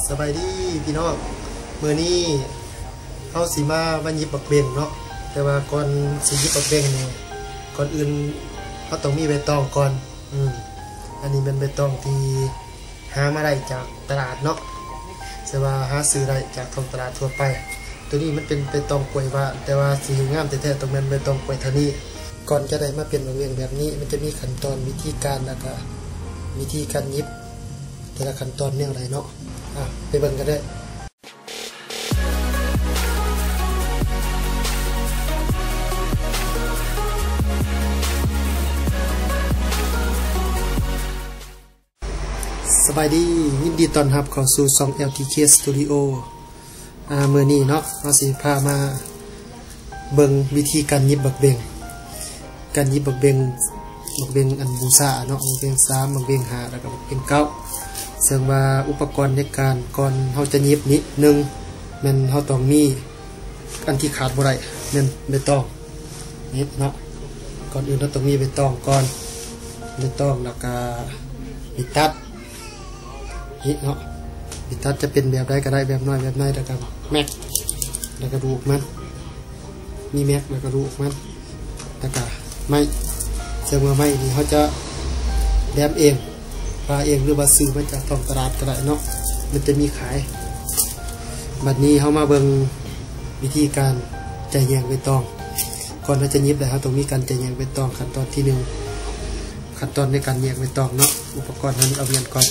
ສະບາຍດີພີ່ນ້ອງ, ມື້ນີ້ເຮົາຊິມາ ມາຫຍິບບັກເບັງເນາະ, ແຕ່ວ່າກ່ອນຊິຫຍິບບັກເບັງນີ້ ກ່ອນອື່ນເຮົາຕ້ອງມີໃບຕອງກ່ອນ. ອືມ ອັນນີ້ແມ່ນໃບຕອງທີ່ຫາມາໄດ້ຈາກຕະຫຼາດເນາະ, ແຕ່ວ່າຫາຊື້ໄດ້ຈາກທ້ອງຕະຫຼາດທົ່ວໄປ. ໂຕນີ້ມັນເປັນໃບຕອງກ້ວຍຫວານ, ແຕ່ວ່າຊິໃຫ້ງາມແທ້ໆ ຕ້ອງແມ່ນໃບຕອງກ້ວຍທານີ. ກ່ອນຈະໄດ້ມາເປັນບັກເບັງແບບນີ້ ມັນຈະມີຂັ້ນຕອນ ວິທີການ ແລ້ວກະວິທີການຫຍິບ ແຕ່ລະຂັ້ນຕອນແນວໃດເນາະ. ອ່ະ ໄປເບິ່ງກັນເດີ້. ສະບາຍດີ, ຍິນດີຕ້ອນຮັບເຂົ້າສູ່ຊ່ອງ ແອລ ທີ ເຄ Studio. ອາ ມື້ນີ້ເນາະ ເຮົາຊິພາມາເບິ່ງວິທີການຫຍິບບັກເບັງ, ການຫຍິບບັກເບັງ, ບັກເບັງອັນບູຊາເນາະ, ບັກເບັງສາມ, ບັກເບັງຫ້າ ແລ້ວກໍບັກເບັງເກົ້າ. ເຊິ່ງວ່າອຸປະກອນໃນການ ກ່ອນເຮົາຈະຫຍິບນີ້ ໜຶ່ງ ແມ່ນເຮົາຕ້ອງມີ ອັນທີ່ຂາດບໍ່ໄດ້ແມ່ນໃບຕອງນີ້ເນາະ. ກ່ອນອື່ນເຮົາຕ້ອງມີໃບຕອງກ່ອນ, ໃບຕອງ ແລ້ວກະມີດຕັດນີ້ເນາະ. ມີດຕັດຈະເປັນແບບໃດກໍໄດ້, ແບບນ້ອຍແບບໃຫຍ່, ແລ້ວກະແມັກ ແລ້ວກະດູກມັນ, ມີແມັກ ແລ້ວກະດູກມັນ. ແລ້ວກະໄມ້ ເຊິ່ງວ່າໄມ້ນີ້ເຮົາຈະແຫຼມເອງ ປາເອງ ຫຼືວ່າຊື້ມາຈາກທ້ອງຕະຫຼາດກໍໄດ້ເນາະ, ມັນຈະມີຂາຍ. ບັດນີ້ເຮົາມາເບິ່ງວິທີການຈະແຍກໃບຕອງ. ກ່ອນເຮົາຈະຫຍິບໄດ້ ເຮົາຕ້ອງມີການຈະແຍກໃບຕອງ. ຂັ້ນຕອນທີໜຶ່ງ ຂັ້ນຕອນໃນການແຍກໃບຕອງເນາະ, ອຸປະກອນເຮົານີ້ເອົາແມ່ນກ່ອນ,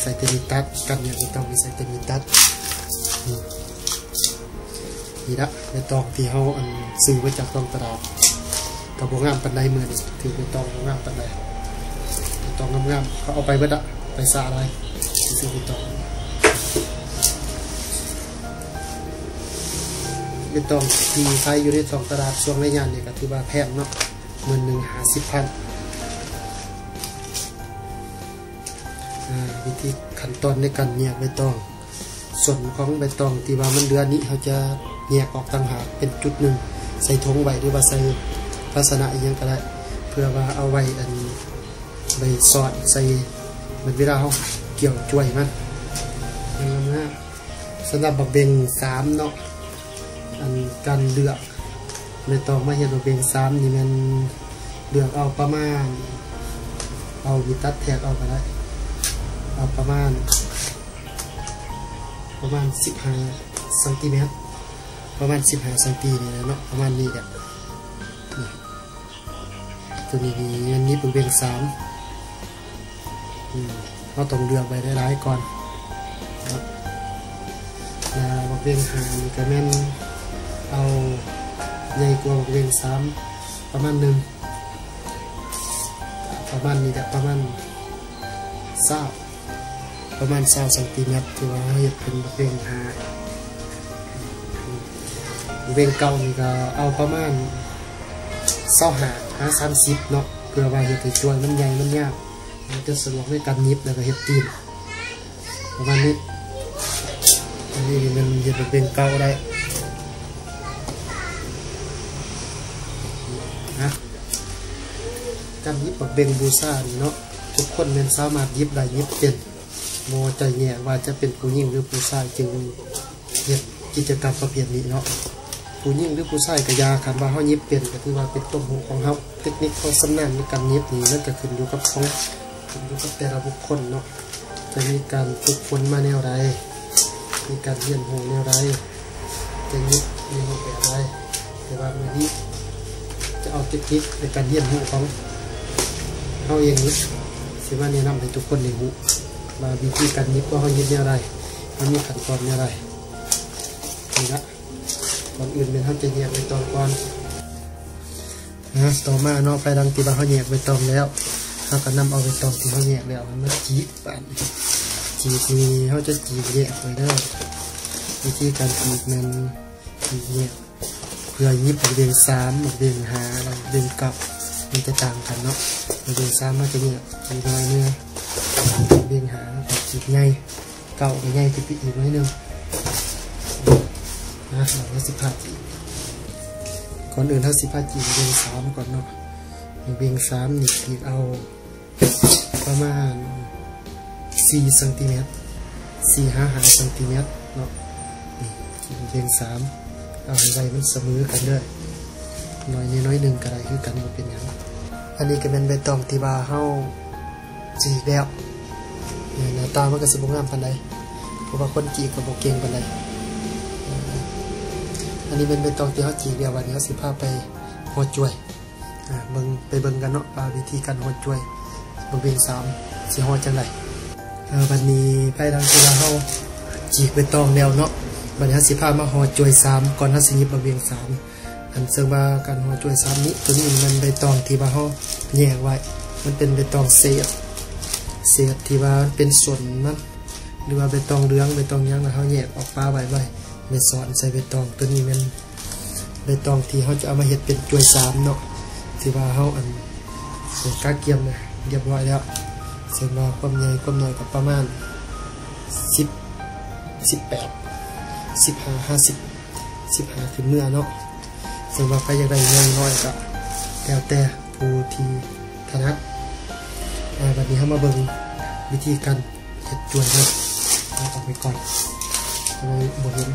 ໃສ່ແຕ່ມີດຕັດ. ການແຍກໃບຕອງນີ້ໃສ່ແຕ່ມີດຕັດ. ນີ້ລະ ໃບຕອງທີ່ເຮົາ ອັນ ຊື້ມາຈາກທ້ອງຕະຫຼາດ ກໍບໍ່ງາມປານໃດ. ມື້ນີ້ຖືກໃບຕອງບໍ່ງາມປານໃດ, ໃບຕອງງາມໆ ເຂົາເອົາໄປເບິດລະ, ໄປສະຫຼາຍ. ຊື້ໃບຕອງ ໃບຕອງທີ່ຂາຍຢູ່ໃນທ້ອງຕະຫຼາດຊ່ວງໄລຍະນີ້ກໍຖືວ່າແພງເນາະ, ໝື່ນໜຶ່ງຫ້າສິບພັນ. ອາ ວິທີ ຂັ້ນຕອນໃນການແຍກໃບຕອງ. ສ່ວນຂອງໃບຕອງທີ່ວ່າມັນເຫຼືອນີ້ ເຮົາຈະແຍກອອກຕ່າງຫາກເປັນຈຸດໜຶ່ງ ໃສ່ຖົງໄວ້ ຫຼືວ່າໃສ່ພາຊະນະອີ່ຫຍັງກໍໄດ້ ເພື່ອວ່າເອົາໄວ້ ອັນ ໄປສອດໃສ່ ເວລາເຮົາກ່ຽວຈວຍມັນ. ສຳລັບບັກເບັງສາມເນາະ, ອັນ ການເລືອກ ແມ່ນຕ້ອງມາເຮັດໃບເບັງສາມນີ້ແມ່ນເລືອກເອົາປະມານ ເອົາມີດຕັດແທກເອົາກໍໄດ້, ເອົາປະມານ ປະມານສິບຫ້າຊັງຕີແມັດ, ປະມານສິບຫ້າຊັງຕີນີ້ແຫຼະເນາະ, ປະມານນີ້ແຫຼະ. ນີ້ ໂຕນີ້ນີ້ແມ່ນມີເປັນເບັງສາມ. ອືມ ເຮົາຕ້ອງເລືອກໄວ້ຫຼາຍໆກ່ອນເນາະ. ແລ້ວບັກເບັງຫ້ານີ້ກໍແມ່ນເອົາໃຫຍ່ກວ່າບັກເບັງສາມປະມານໜຶ່ງ, ປະມານນີ້ແຫຼະ, ປະມານຊາວ ປະມານຊາວຊັງຕີແມັດ ທີ່ວ່າເຮົາເຮັດເປັນບັກເບັງຫ້າ. ບັກເບັງເກົ້ານີ້ກໍເອົາປະມານຊາວຫ້າຫາສາມສິບເນາະ, ເພື່ອວ່າເຮັດໃຫ້ຈວຍມັນໃຫຍ່ມັນຍາວ, ມັນຈະສະດວກໃນການຫຍິບ ແລ້ວກໍເຮັດຕີນ ປະມານນີ້. ອັນນີ້ແມ່ນເຮັດໃຫ້ເປັນເກົ້າໄດ້ນະ. ການຫຍິບບັກເບັງບູຊານີ້ເນາະ, ທຸກຄົນແມ່ນສາມາດຫຍິບໄດ້ ຫຍິບເປັນ, ບໍ່ຈະແຍກວ່າຈະເປັນຜູ້ຍິງ ຫຼື ຜູ້ຊາຍຈຶ່ງ ເຮັດກິດຈະກຳປະເພດນີ້ເນາະ. ຜູ້ຍິງ ຫຼື ຜູ້ຊາຍກໍຢ່າ, ຄັນວ່າເຮົາຫຍິບເປັນ ກໍຖືວ່າເປັນຄວາມຮູ້ຂອງເຮົາ. ເຕັກນິກຄວາມຊຳນານໃນການຫຍິບນີ້ ມັນກໍຂຶ້ນຢູ່ກັບຂອງ ຂຶ້ນຢູ່ກັບແຕ່ລະບຸກຄົນເນາະ, ຈະມີການຝຶກຝົນມາແນວໃດ, ມີການຮຽນຮູ້ແນວໃດ, ຈະຫຍິບໃນຮູບແບບໃດ. ແຕ່ວ່າມື້ນີ້ຈະເອົາເຕັກນິກໃນການຮຽນຮູ້ຂອງເຮົາເອງນີ້ ຊິມາແນະນຳໃຫ້ທຸກຄົນໄດ້ຮູ້ວ່າວິທີການຫຍິບຂອງເຮົາຫຍິບແນວໃດ, ມັນມີຂັ້ນຕອນແນວໃດ. ນີ້ລະ ກ່ອນອື່ນແມ່ນເຮົາຈະແຍກໃບຕອງກ່ອນນະ. ຕໍ່ມາເນາະ, ພາຍຫຼັງທີ່ວ່າເຮົາແຍກໃບຕອງແລ້ວ, ເຮົາກໍນຳເອົາໃບຕອງທີ່ເຮົາແຍກແລ້ວມາຈີກ. ບາດນີ້ ຈີກນີ້ເຮົາຈະຈີກແຍກໄວ້ເດີ. ວິທີການຈີກແມ່ນຈີກແຍກ ເພື່ອຫຍິບບັກເບັງສາມ, ບັກເບັງຫ້າ ແລະ ບັກເບັງເກົ້າ ມັນຈະຕ່າງກັນເນາະ. ບັກເບັງສາມເຮົາຈະແຍກອີກໜ້ອຍໜຶ່ງ, ບັກເບັງຫ້າເຮົາກໍຈີກໃຫຍ່, ເກົ້າກໍໃຫຍ່ຂຶ້ນໄປອີກໜ້ອຍໜຶ່ງນະ. ເຮົາຊິຜ່າຈີກ, ກ່ອນອື່ນເຮົາຊິຜ່າຈີກບັກເບັງສາມກ່ອນເນາະ. ບັກເບັງສາມນີ້ຈີກເອົາ ປະມານສີ່ຊັງຕີແມັດ. ສີ່ຫາຫ້າຊັງຕີແມັດເນາະ ນີ້ ເບັງສາມ ເອົາໃຫ້ໄວ ມັນສະເໝີກັນເດີ ໜ້ອຍແດ່ໜ້ອຍໜຶ່ງກໍໄດ້ຄືກັນ ບໍ່ເປັນຫຍັງ. ອັນນີ້ກໍແມ່ນໃບຕອງທີ່ວ່າເຮົາ ຈີກແລ້ວ ເອີ ໜ້າຕາມັນກໍຊິບໍ່ງາມປານໃດ ເພາະວ່າຄົນຈີກກໍບໍ່ເກັ່ງປານໃດ. ເອີ ອັນນີ້ແມ່ນໃບຕອງທີ່ເຮົາຈີກແລ້ວ ບາດນີ້ເຮົາຊິພາໄປຫໍ່ຈ້ວຍ ອາ ເບິ່ງ ໄປເບິ່ງກັນເນາະ ວ່າວິທີການຫໍ່ຈ້ວຍບັກເບັງສາມຊິຫໍ່ຈັ່ງໃດ. ເອີ ບາດນີ້ພາຍຫຼັງທີ່ວ່າເຮົາຈີກໃບຕອງແລ້ວເນາະ ບາດນີ້ເຮົາຊິພາມາຫໍ່ຈ້ວຍສາມ ກ່ອນເຮົາຊິຫຍິບບັກເບັງສາມ. ອັນເຊິ່ງວ່າການຫໍ່ຈ້ວຍສາມນີ້ ໂຕນີ້ແມ່ນໃບຕອງທີ່ວ່າເຮົາແຍກໄວ້ ມັນເປັນໃບຕອງເສດ ເສດທີ່ວ່າມັນເປັນສົ້ນມັນ ຫຼືວ່າໃບຕອງເຫຼືອງ ໃບຕອງຫຍັງ ແລ້ວເຮົາແຍກອອກປະໄວ້ ໄວ້ ໄວ້ຊ້ອນໃສ່ໃບຕອງ. ໂຕນີ້ແມ່ນໃບຕອງທີ່ເຮົາຈະເອົາມາເຮັດເປັນຈ້ວຍສາມເນາະ ທີ່ວ່າເຮົາ ອັນ ກະກຽມລຽບຮ້ອຍແລ້ວ ເຊິ່ງວ່າຄວາມໃຫຍ່ຄວາມນ້ອຍກໍປະມານສິບ ສິບແປດ ສິບຫ້າ ຫ້າສິບ ສິບຫ້າຂຶ້ນເມືອເນາະ. ເຊິ່ງວ່າໃຜຢາກໄດ້ໃຫຍ່ນ້ອຍກໍແລ້ວແຕ່ຜູ້ທີ່ຖະໜັດ. ອາ ບັດນີ້ເຮົາມາເບິ່ງວິທີການເຮັດຈ້ວຍເນາະ ເອົາອອກໄປກ່ອນ ຈະໄດ້ບໍ່ເຫັນ.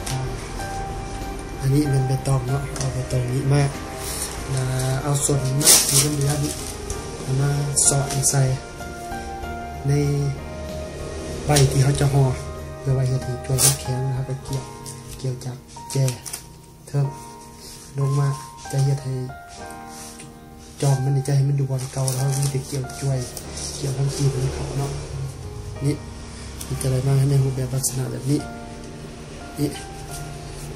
ອາ ອັນນີ້ແມ່ນໃບຕອງເນາະ ເອົາໃບຕອງນີ້ມາ ແລ້ວເອົາສົ້ນມັນທີ່ມັນເຫຼືອນີ້ ເອົາມາສອດໃສ່ ໃນໃບທີ່ເຮົາຈະຫໍ່ ເພື່ອວ່າເຮັດໃຫ້ຈ້ວຍມັນແຂງ ແລ້ວເຮົາກໍກ່ຽວ ກ່ຽວຈາກແຈເທິງລົງມາ ຈະເຮັດໃຫ້ຈອມມັນນີ້ ຈະໃຫ້ມັນຢູ່ບ່ອນເກົ່າ ແລ້ວເຮົາມີແຕ່ກ່ຽວຈ້ວຍ ກ່ຽວທາງກີບມັນເຂົ້າເນາະ. ນີ້ ມັນຈະໄດ້ມາໃນຮູບແບບລັກສະນະແບບນີ້. ນີ້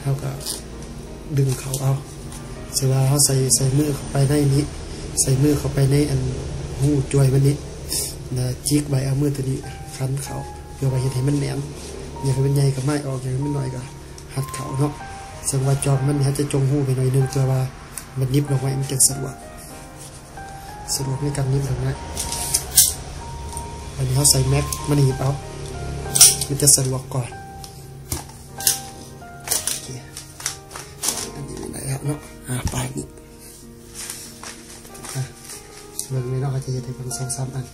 ເຮົາກໍດຶງເຂົ້າເອົາ ສະວ່າເຮົາໃສ່ ໃສ່ມືເຂົ້າໄປໃນນີ້ ໃສ່ມືເຂົ້າໄປໃນອັນຮູຈ້ວຍມັນນີ້ ແລ້ວຈິກໄວ້ ເອົາມືໂຕນີ້ຂັນເຂົ້າ ເພື່ອວ່າເຮັດໃຫ້ມັນແໜ້ນ ຢາກໃຫ້ມັນໃຫຍ່ກໍໝາຍອອກ ຢາກໃຫ້ມັນນ້ອຍກໍຮັດເຂົ້າເນາະ. ເຊິ່ງວ່າຈອມມັນ ເຮົາຈະຈົ່ງຮູໄປໜ້ອຍໜຶ່ງ ເພື່ອວ່າມັນໜຍິບລົງໄວ້ ມັນຈະສະດວກ ສະດວກໃນການໜຍິບຫັ້ນນະ. ອັນນີ້ເຮົາໃສ່ແມັກມາໜີບເອົາ ມັນຈະສະດວກກວ່າ. ໂອເຄ ອັນນີ້ໄດ້ແລ້ວເນາະ. ອາ ປາຍນີ້ ອາ ເບິ່ງນີ້ເນາະ ເຮົາຈະເຮັດໃຫ້ເບິ່ງສອງສາມອັນ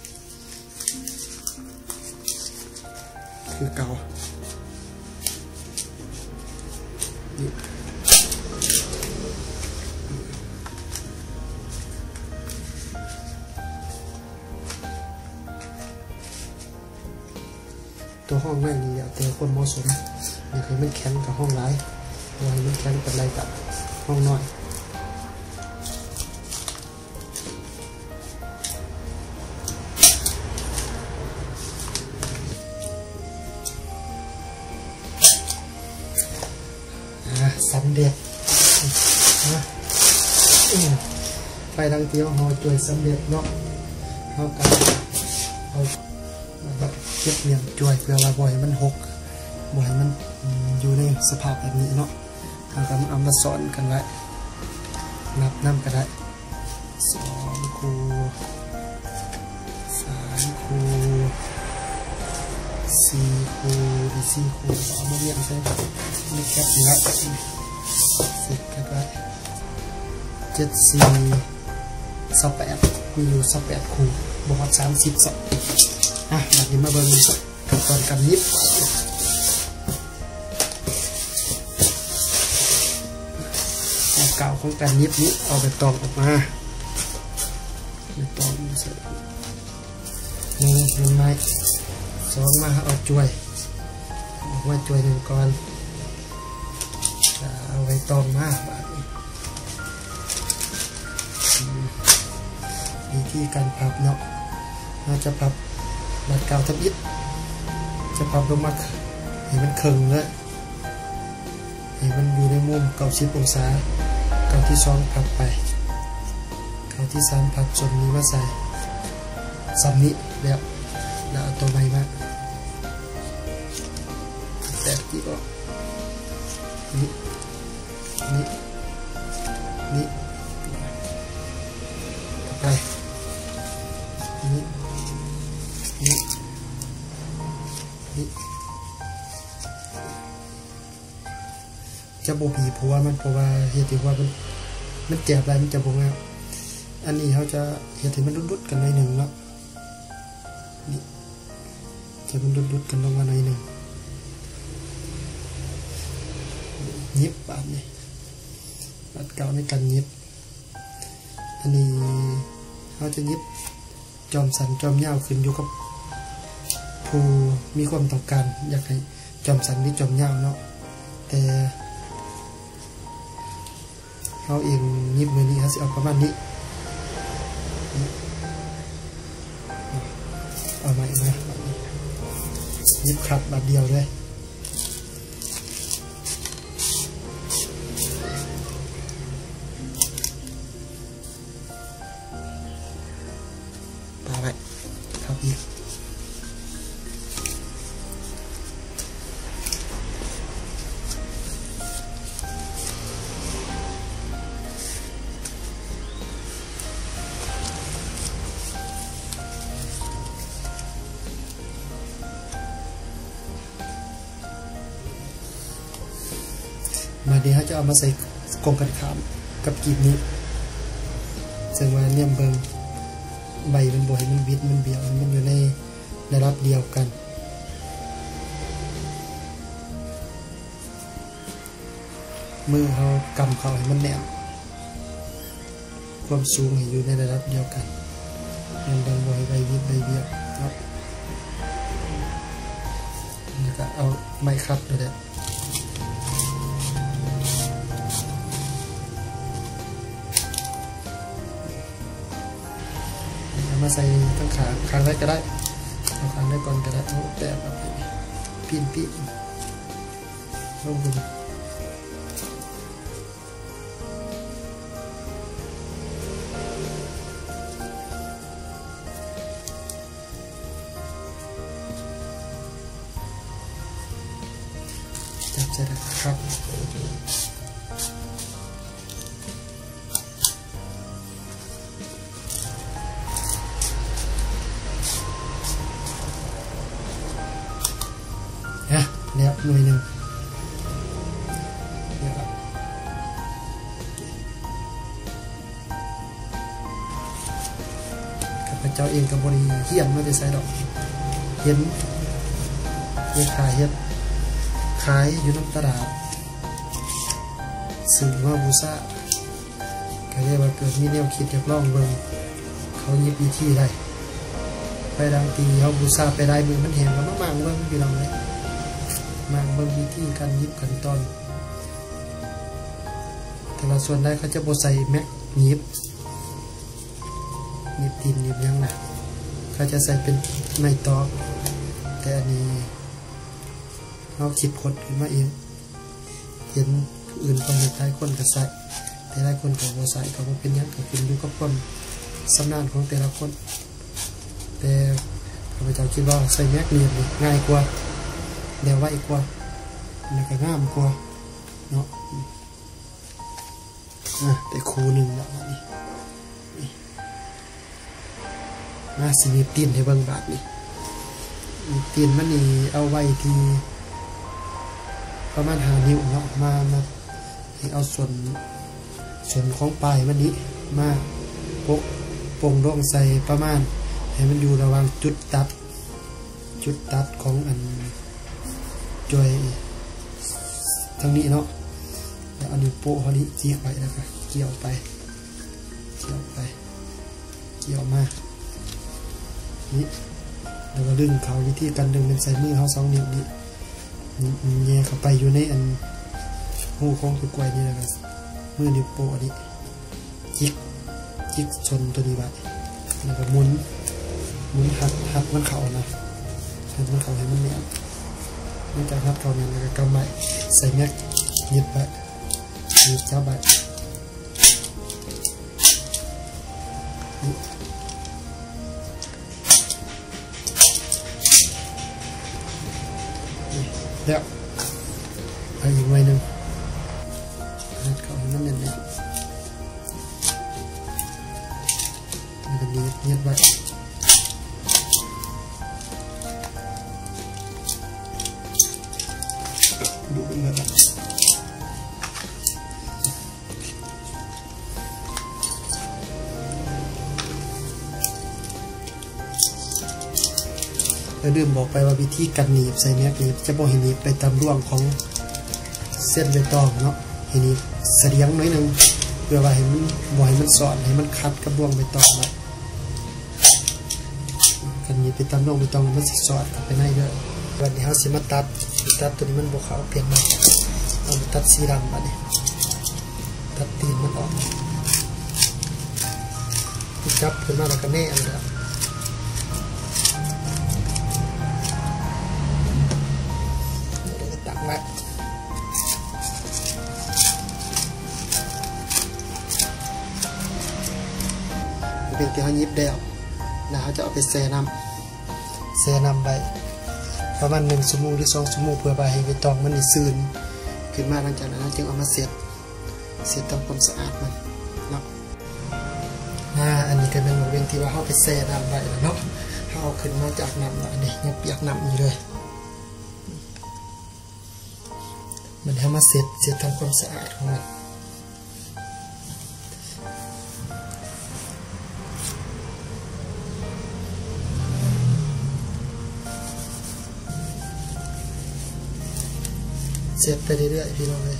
ຄືເກົ່າ. ຕົວຫ້ອງໃນນີ້ແລ້ວແຕ່ຄວາມເໝາະສົມ ຢາກໃຫ້ມັນແຂງກໍຫ້ອງຫຼາຍ ບໍ່ໃຫ້ມັນແຂງປານໃດກໍຫ້ອງນ້ອຍ. ອາ ສຳເລັດ ອາ ອືມ ພາຍຫຼັງທີ່ເຮົາຫໍ່ຈ້ວຍສຳເລັດເນາະ ເຮົາກໍເອົາ ແລ້ວກໍເກັບມ້ຽນຈ້ວຍ ເພື່ອວ່າບໍ່ໃຫ້ມັນຫົກ ບໍ່ໃຫ້ມັນ ອືມ ຢູ່ໃນສະພາບແບບນີ້ເນາະ. ເຮົາກໍເອົາມາຊ້ອນກັນໄວ້ ນັບນຳກໍໄດ້ ສອງຄູ່ ສາມຄູ່ ສີ່ຄູ່ ສີ່ຄູ່ ເອົາມາລຽງໃສ່ໃນແກັບນີ້ລະ ເສັດກັນໄວ້ ເຈັດສີ່ ຊາວແປດ ມີຢູ່ຊາວແປດຄູ່ ບໍ່ຮອດສາມສິບຊ້ຳ. ອາ ບາດນີ້ມາເບິ່ງຂັ້ນຕອນການໜຍິບ ຂັ້ນຕອນຂອງການໜຍິບນີ້ ເອົາໃບຕອງອອກມາ ໃບຕອງໃສ່ ໜຶ່ງ ມັນໄມ້ ສອງ ມາເອົາຈ້ວຍ ເອົາຈ້ວຍໜຶ່ງກ່ອນ ເອົາໃບຕອງມາ ບາດນີ້ ວິທີການພັບເນາະ ເຮົາຈະພັບບາດກ້າວທຳອິດ ຈະພັບລົງມາໃຫ້ມັນເຄິ່ງເລີຍ ໃຫ້ມັນຢູ່ໃນມຸມເກົ້າສິບອົງສາ. ກ້າວທີສອງພັບໄປ ກ້າວທີສາມພັບສົ້ນນີ້ມາໃສ່ ສ່ຳນີ້ແລ້ວ ແລ້ວເອົາຕົວໃໝ່ມາ ແຕກທີ່ອອກ ນີ້ ນີ້ ນີ້ ໄປ ນີ້ ນີ້ ນີ້ ຈະບໍ່ບີບຫົວມັນ ເພາະວ່າເຮັດໃຫ້ຫົວມັນ ມັນແຈບຫຼາຍ ມັນຈະບໍ່ງາມ. ອັນນີ້ເຮົາຈະເຮັດໃຫ້ມັນຫຼຸດໆກັນໜ້ອຍໜຶ່ງເນາະ ນີ້. ມັນຫຼຸດໆກັນລົງມາໜ້ອຍໜຶ່ງ. ຫຍິບບາດນີ້ ບາດກ້າວໃນການຫຍິບ. ອັນນີ້ເຮົາຈະຫຍິບຈອມສັ້ນຈອມຍາວ ຂຶ້ນຢູ່ກັບຜູ້ມີຄວາມຕ້ອງການ ຢາກໃຫ້ຈອມສັ້ນ ຫຼື ຈອມຍາວເນາະ. ແຕ່ ເຮົາເອງຫຍິບມື້ນີ້ ເຮົາຊິເອົາປະມານນີ້. ເອົາໃໝ່ມາ ຫຍິບຄັດບາດດຽວເລີຍ. ປະໄວ້ ທັບອີກ. ບາດນີ້ເຮົາຈະເອົາມາໃສ່ກົງກັນຂ້າມກັບກີບນີ້ ເຊິ່ງວ່າແນມເບິ່ງໃບມັນ ບໍ່ໃຫ້ມັນບິດມັນບຽວ ໃຫ້ມັນຢູ່ໃນລະດັບດຽວກັນ. ມືເຮົາກຳເຂົ້າໃຫ້ມັນແໜ້ນ ຄວາມສູງໃຫ້ຢູ່ໃນລະດັບດຽວກັນ ແມ່ນບໍ່ ບໍ່ໃຫ້ໃບບິດໃບບຽວເນາະ. ແລ້ວກໍເອົາໄມ້ຂັດໂລດແຫຼະ ເອົາມາໃສ່ທັງຂ້າງ ຂ້າງໃດກໍໄດ້ ເອົາຂ້າງໃດກ່ອນກໍໄດ້ ເອົາແຕະເອົາ ປີ້ນໆ ລົງໄປ. ຈັບໃສ່ແລ້ວກໍຂັດ. ຮະ ແລ້ວໜ່ວຍໜຶ່ງ ແລ້ວລະ. ຂ້າພະເຈົ້າເອງກໍບໍ່ໄດ້ຮຽນມາແຕ່ໃສດອກ ເຫັນແມ່ຄ້າເຮັດຂາຍຢູ່ນຳຕະຫຼາດ ຊື້ມາບູຊາ ກໍເລີຍວ່າເກີດມີແນວຄິດຢາກລອງເບິ່ງ ເຂົາຫຍິບວິທີໃດ ໄປດັ່ງທີ່ເຮົາບູຊາໄປຫຼາຍມື້ ມັນແຫ້ງ ກໍມາມ້າງເບິ່ງ ພີ່ນ້ອງເອີຍ ມ້າງເບິ່ງວິທີການຫຍິບຂັ້ນຕອນ. ແຕ່ວ່າສ່ວນຫຼາຍເຂົາຈະບໍ່ໃສ່ແມັກຫຍິບ ຫຍິບດິນຫຍິບຫຍັງນະ ເຂົາຈະໃສ່ເປັນໄມ້ຕອກ. ແຕ່ອັນນີ້ເຮົາຄິດຄົ້ນຂຶ້ນມາເອງ ເຫັນຜູ້ອື່ນເຂົາເຮັດ ຫຼາຍຄົນກໍໃສ່ ແຕ່ຫຼາຍຄົນກໍບໍ່ໃສ່ ກໍບໍ່ເປັນຫຍັງ ກໍຂຶ້ນຢູ່ກັບຄວາມຊຳນານຂອງແຕ່ລະຄົນ. ແຕ່ຂ້າພະເຈົ້າຄິດວ່າໃສ່ແມັກນີ້ງ່າຍກວ່າ ແລ້ວໄວກວ່າ ແລ້ວກໍງາມກວ່າເນາະ. ອ່ະ ໄດ້ຄູ່ໜຶ່ງແລ້ວບາດນີ້ ມາ ຊິໜີບຕີນໃຫ້ເບິ່ງບາດນີ້. ໜີບຕີນມັນນີ້ເອົາໄວ້ທີ່ປະມານຫ້ານິ້ວເນາະ ມາ ມາ ໃຫ້ເອົາສົ້ນ ສົ້ນຂອງປາຍມັນນີ້ມາປົກປົງລົງໃສ່ປະມານ ໃຫ້ມັນຢູ່ລະຫວ່າງຈຸດຕັດ ຈຸດຕັດຂອງອັນ ຈອຍທາງນີ້ເນາະ ແລ້ວເອົານິ້ວໂປ້ເຮົານີ້ຈິກໄວ້ ແລ້ວກໍກ່ຽວໄປ ກ່ຽວໄປ ກ່ຽວມາ ນີ້ ແລ້ວກໍດຶງເຂົ້າ. ວິທີການດຶງແມ່ນໃຊ້ມືເຮົາສອງນິ້ວນີ້ ແຍ່ເຂົ້າໄປຢູ່ໃນອັນຮູຂອງຕົ້ນກ້ວຍນີ້ ແລ້ວກໍມືນິ້ວໂປ້ນີ້ ຈິກ ຈິກສົ້ນໂຕນີ້ໄວ້ ແລ້ວກໍໝູນ ໝູນຮັດ ຮັດມັນເຂົ້ານະ ຮັດມັນເຂົ້າໃຫ້ມັນແໜ້ນ. ຫຼັງຈາກຮັດເຂົ້າແໜ້ນແລ້ວກໍກຳໄວ້ ໃສ່ແມັກຍຶດໄວ້ ຈັບໄວ້ ແລ້ວ ເອົາອີກໜ່ວຍໜຶ່ງ ຮັດເຂົ້າໃຫ້ມັນແໜ້ນໆ ແລ້ວກໍໜີບ ຍຶດໄວ້ ດູດເບິ່ງກັນ. ແ ລືມບອກໄປວ່າວິທີການໜີບໃສ່ແມັກນີ້ ຈະບໍ່ໃຫ້ໜີບໄປຕາມລວງຂອງເສັ້ນໃບຕອງເນາະ, ໃຫ້ໜີບສະດຽງໜ້ອຍໜຶ່ງ ເພື່ອວ່າໃຫ້ມັນ ບໍ່ໃຫ້ມັນສອດ ໃຫ້ມັນຂັດກັບລວງໃບຕອງໄວ້. ຄັນໜີບໄປຕາມລວງໃບຕອງ ມັນຊິສອດເຂົ້າໄປໃນເດີ. ບັດນີ້ເຮົາຊິມາຕັດ ຕັດໂຕນີ້ມັນບໍ່ເຂົ້າ ປ່ຽນໃໝ່ ເອົາມາຕັດສີດຳ. ບັດນີ້ຕັດຕີນມັນອອກ. ຈັບຂຶ້ນມາແລ້ວກໍແນະເອົາແລ້ວ ແລ້ວກໍຕັ້ງໄວ້. ເປັນທີ່ເຮົາຫຍິບແລ້ວ ແລ້ວເຮົາຈະເອົາໄປແຊ່ນ້ຳ ແຊ່ນ້ຳໄວ້ປະມານໜຶ່ງຊົ່ວໂມງ ຫຼື ສອງຊົ່ວໂມງ ເພື່ອວ່າໃຫ້ໃບຕອງມັນນີ້ຊືນຂຶ້ນມາ. ຫຼັງຈາກນັ້ນເຮົາຈຶ່ງເອົາມາເຊັດ ເຊັດທຳຄວາມສະອາດມັນເນາະ. ອາ ອັນນີ້ກໍແມ່ນບັກເວັງທີ່ວ່າເຮົາໄປແຊ່ນ້ຳໄວ້ແລ້ວເນາະ. ເຮົາເອົາຂຶ້ນມາຈາກນ້ຳແລ້ວ ອັນນີ້ຍັງປຽກນ້ຳຢູ່ເລີຍ. ບັດນີ້ເຮົາມາເຊັດ ເຊັດທຳຄວາມສະອາດຂອງມັນ. ເຊັດໄປເລື້ອຍໆ ພີ່ນ້ອງເອີຍ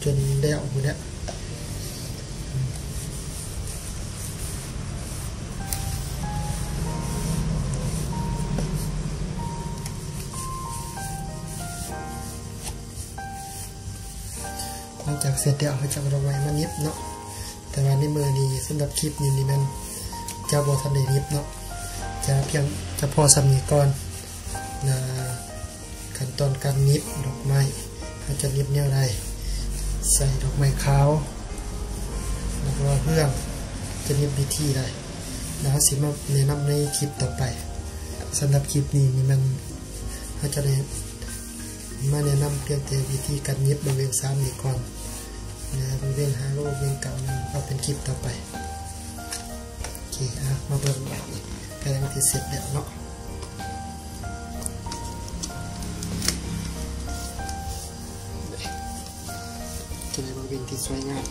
ຈົນແລ້ວພຸ້ນແຫຼະ. ຫຼັງຈາກເສັດແລ້ວ ເຮົາຈະເອົາດອກໄມ້ມາຫຍິບເນາະ. ແຕ່ວ່າໃນມື້ນີ້ ສຳລັບຄລິບນີ້ນີ້ແມ່ນຈະບໍ່ທັນໄດ້ຫຍິບເນາະ ຈະພຽງ ຈະພໍສ່ຳນີ້ກ່ອນ. ນະ ຂັ້ນຕອນການຫຍິບດອກໄມ້ ເຮົາຈະຫຍິບແນວໃດ? ໃສ່ດອກໄມ້ຂາວ ດອກເຫືອງ ຈະຫຍິບວິທີໃດ? ແລ້ວເຮົາຊິມາແນະນຳໃນຄລິບຕໍ່ໄປ. ສຳລັບຄລິບນີ້ນີ້ແມ່ນເຮົາຈະໄດ້ມາແນະນຳພຽງແຕ່ວິທີການຫຍິບບັກເວັງສາມນີ້ກ່ອນ ແລະ ບັກເວັງຫ້າ ກັບບັກເວັງເກົ້ານັ້ນເອົາເປັນຄລິບຕໍ່ໄປ. ໂອເຄ ອາ ມາເບິ່ງບາດນີ້ ໃກ້ມັນຊິເສັດແລ້ວເນາະ. ຈະໄດ້ບັກເວັງທີ່ສວຍງາມ.